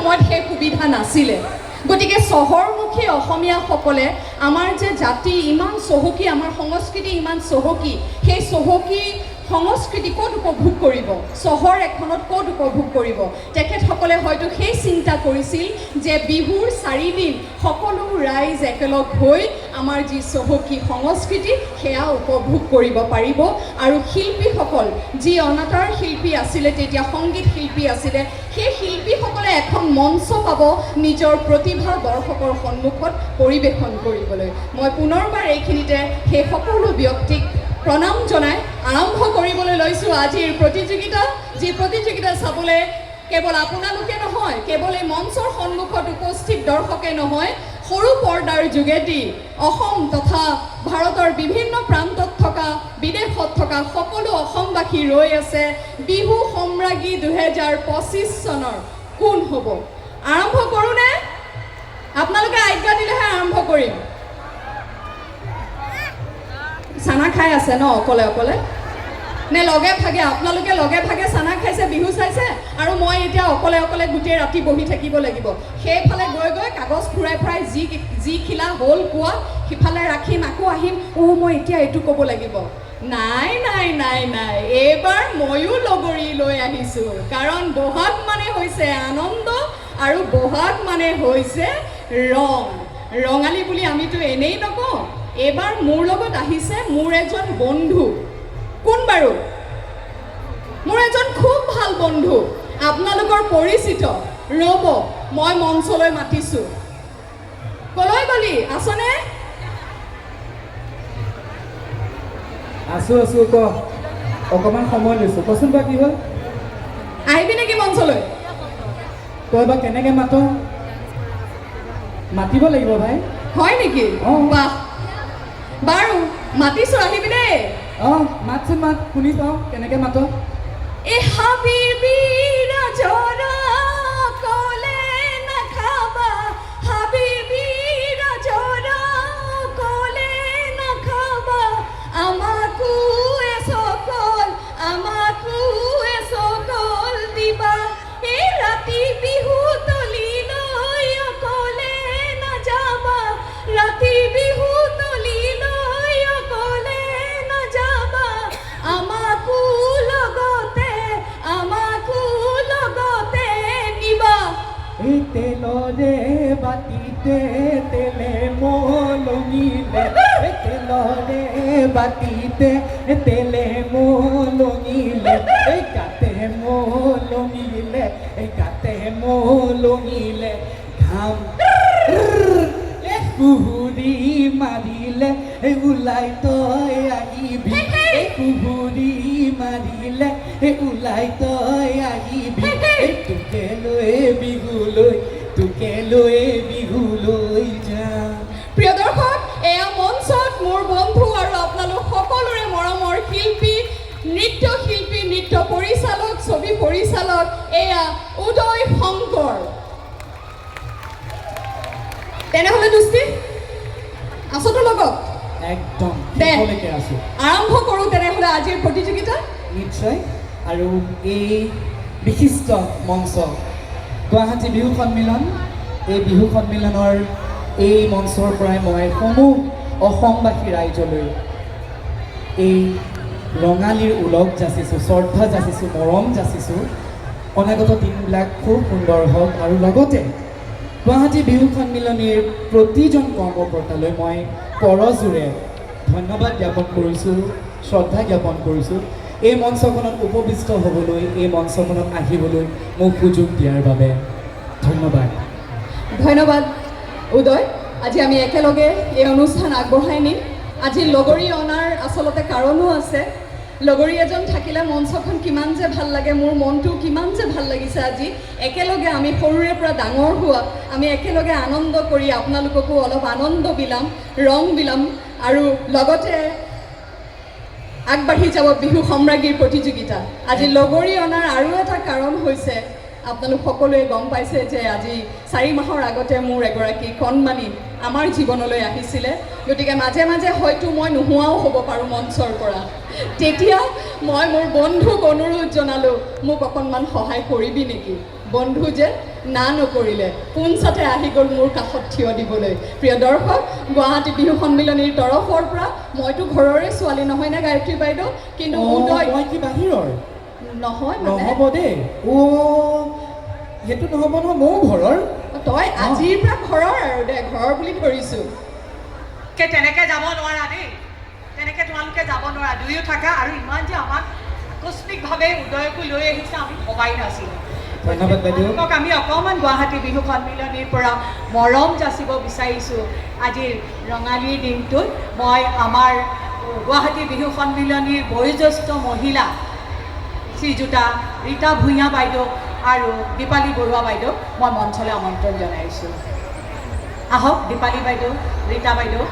সময়ত সেই সুবিধা নাছিলে। গতিকে চহৰমুখী অসমীয়াসকলে আমাৰ যে জাতি ইমান চহকী, আমাৰ সংস্কৃতি ইমান চহকী, সেই চহকী সংস্কৃতি ক'ত উপভোগ কৰিব? চহৰ এখনত ক'ত উপভোগ কৰিব? তেখেতসকলে হয়তো সেই চিন্তা কৰিছিল যে বিহুৰ 4 দিন সকলো ৰাইজ একেলগ হৈ আমাৰ যি চহকী সংস্কৃতি, সেয়া উপভোগ কৰিব পাৰিব। আৰু শিল্পীসকল, যি অনাতাঁৰ শিল্পী আছিলে তেতিয়া, সংগীত শিল্পী আছিলে, সেই শিল্পীসকলে এখন মঞ্চ পাব নিজৰ প্ৰতিভা দৰ্শকৰ সন্মুখত পৰিৱেশন কৰিবলৈ। মই পুনৰবাৰ এইখিনিতে সেই সকলো ব্যক্তিক প্ৰণাম জনাই আৰম্ভ কৰিবলৈ লৈছোঁ আজিৰ প্ৰতিযোগিতা, যি প্ৰতিযোগিতা চাবলৈ কেৱল আপোনালোকে নহয়, কেৱল এই মঞ্চৰ সন্মুখত উপস্থিত দৰ্শকে নহয়, সৰু পৰ্দাৰ যোগেদি অসম তথা ভাৰতৰ বিভিন্ন প্ৰান্তত থকা, বিদেশত থকা সকলো অসমবাসী ৰৈ আছে বিহু সম্ৰাজ্ঞী 2025 চনৰ কোন হ'ব। আৰম্ভ কৰোঁনে? আপোনালোকে আজ্ঞা দিলেহে আৰম্ভ কৰিম। চানা খাই আছে ন অকলে অকলে নে লগে ভাগে? আপোনালোকে লগে ভাগে চানা খাইছে, বিহু চাইছে আৰু মই এতিয়া অকলে অকলে গোটেই ৰাতি বহি থাকিব লাগিব। সেইফালে গৈ গৈ কাগজ ফুৰাই ফুৰাই যি যিখিলা হ'ল কোৱা, সিফালে ৰাখিম, আকৌ আহিম, অ' মই এতিয়া এইটো ক'ব লাগিব। নাই নাই নাই নাই, এইবাৰ ময়ো লগৰী লৈ আহিছোঁ, কাৰণ বহাগ মানে হৈছে আনন্দ আৰু বহাগ মানে হৈছে ৰং। ৰঙালী বুলি আমিতো এনেই নকওঁ। এইবাৰ মোৰ লগত আহিছে মোৰ এজন বন্ধু। কোন বাৰু? মোৰ এজন খুব ভাল বন্ধু, আপোনালোকৰ পৰিচিত। ৰ'ব, মই মঞ্চলৈ মাতিছোঁ। কলৈ গলি? আছনে? আছো আছো, ক। অকণমান সময় লৈছোঁ, কচোন বা কি হ'ল? আহিবি নেকি মঞ্চলৈ? তই বা কেনেকৈ মাত, মাতিব লাগিব ভাই। হয় নেকি? অঁ। বাহ, বাৰু মাতিছোঁ, আহিবি দেই। অঁ, মাতচোন মাত, শুনি চাওঁ কেনেকৈ মাত। এ হাবিৰ বিৰাজৰা কলে নাখাবা, হাবিৰ বিৰাজৰা কলে নাখাবা, আমাকো এচকল, আমাকো এচকল দিবা। এই ৰাতি বিহু তলি লৈ অকলে নাযাবা, ৰাতি বিহু তলি লৈ অকলে নাযাবা, আমাকো লগতে, আমাকো লগতে নিবা। এই তেলৰে বাতিতে তেলে মলঙিলে, এই তেলৰে বাতিতে তেলে মলঙিলে, এই গাতে মলঙিলে, এই গাতে মলঙিলে, ঘাম এই সুহুৰি মাৰিলে এই ওলাই তই আহিবি, এই সুহুৰি মাৰিলে এই ওলাই তই আহিবি, এই তোকে লৈ বিহুলৈ, তোকে লৈ বিহুলৈ যাম। প্ৰিয় দৰ্শক, এয়া মঞ্চত মোৰ বন্ধু আৰু আপোনালোক সকলোৰে মৰমৰ শিল্পী, নৃত্য শিল্পী, নৃত্য পৰিচালক, ছবি পৰিচালক, এয়া উদয় শংকৰ। তেনেহ'লে দোস্তি, আছতো লগত? একদম। দে। শেষলৈকে আছো। আৰম্ভ কৰোঁ তেনেহ'লে আজিৰ প্ৰতিযোগিতা। নিশ্চয়। আৰু এই বিশিষ্ট মঞ্চ গুৱাহাটী বিহু সন্মিলন, এই বিহু সন্মিলনৰ এই মঞ্চৰ পৰাই মই সমূহ অসমবাসী ৰাইজলৈ এই ৰঙালীৰ ওলগ যাচিছোঁ, শ্ৰদ্ধা যাচিছোঁ, মৰম যাচিছোঁ। অনাগত দিনবিলাক খুব সুন্দৰ হওক। আৰু লগতে গুৱাহাটী বিহু সন্মিলনীৰ প্ৰতিজন কৰ্মকৰ্তালৈ মই কৰজোৰে ধন্যবাদ জ্ঞাপন কৰিছোঁ, শ্ৰদ্ধা জ্ঞাপন কৰিছোঁ, এই মঞ্চখনত উপবিষ্ট হ'বলৈ, এই মঞ্চখনত আহিবলৈ মোক সুযোগ দিয়াৰ বাবে ধন্যবাদ। ধন্যবাদ উদয়। আজি আমি একেলগে এই অনুষ্ঠান আগবঢ়াই নিম। আজি লগৰী অনাৰ আচলতে কাৰণো আছে। লগৰী এজন থাকিলে মঞ্চখন কিমান যে ভাল লাগে, মোৰ মনটো কিমান যে ভাল লাগিছে। আজি একেলগে আমি সৰুৰে পৰা ডাঙৰ হোৱা, আমি একেলগে আনন্দ কৰি আপোনালোককো অলপ আনন্দ বিলাম, ৰং বিলাম আৰু লগতে আগবাঢ়ি যাব বিহু সম্ৰাজ্ঞীৰ প্ৰতিযোগিতা। আজি লগৰী অনাৰ আৰু এটা কাৰণ হৈছে, আপোনালোক সকলোৱে গম পাইছে যে আজি 4 মাহৰ আগতে মোৰ এগৰাকী কণমানি আমাৰ জীৱনলৈ আহিছিলে। গতিকে মাজে মাজে হয়তো মই নোহোৱাও হ'ব পাৰোঁ মঞ্চৰ পৰা। তেতিয়া মই মোৰ বন্ধুক অনুৰোধ জনালোঁ, মোক অকণমান সহায় কৰিবি নেকি? বন্ধু যে না নকৰিলে, পোনচাতে আহি গ'ল মোৰ কাষত থিয় দিবলৈ। প্ৰিয় দৰ্শক, গুৱাহাটী বিহু সন্মিলনীৰ তৰফৰ পৰা, মইতো ঘৰৰে ছোৱালী নহয় নে গায়ত্ৰী বাইদেউ, কিন্তু উদয় মই কি বাহিৰৰ? নহয় মানে নহ'ব দেই। অ', সেইটো নহ'ব নহয়, ময়ো ঘৰৰ। তই আজিৰ পৰা ঘৰৰ আৰু দে, ঘৰৰ বুলি ধৰিছো। কে তেনেকে যাব নোৱাৰা দেই, তেনেকে তোমালোকে যাব নোৱাৰা, দুয়ো থাকা। আৰু ইমান যে আমাক আকস্মিকভাৱে উদয়কো লৈ আহিছে, আমি ভবাই নাছিলোঁ। ধন্যবাদ বাইদেউ। তোমালোকক আমি অকণমান গুৱাহাটী বিহু সন্মিলনীৰ পৰা মৰম যাচিব বিচাৰিছোঁ আজিৰ ৰঙালীৰ দিনটোত। মই আমাৰ গুৱাহাটী বিহু সন্মিলনীৰ বয়োজ্যেষ্ঠ মহিলা শ্ৰীযুতা ৰীতা ভূঞা বাইদেউ আৰু দীপালী বৰুৱা বাইদেউক মই মঞ্চলৈ আমন্ত্ৰণ জনাইছোঁ। আহক দীপালী বাইদেউ, ৰীতা বাইদেউ।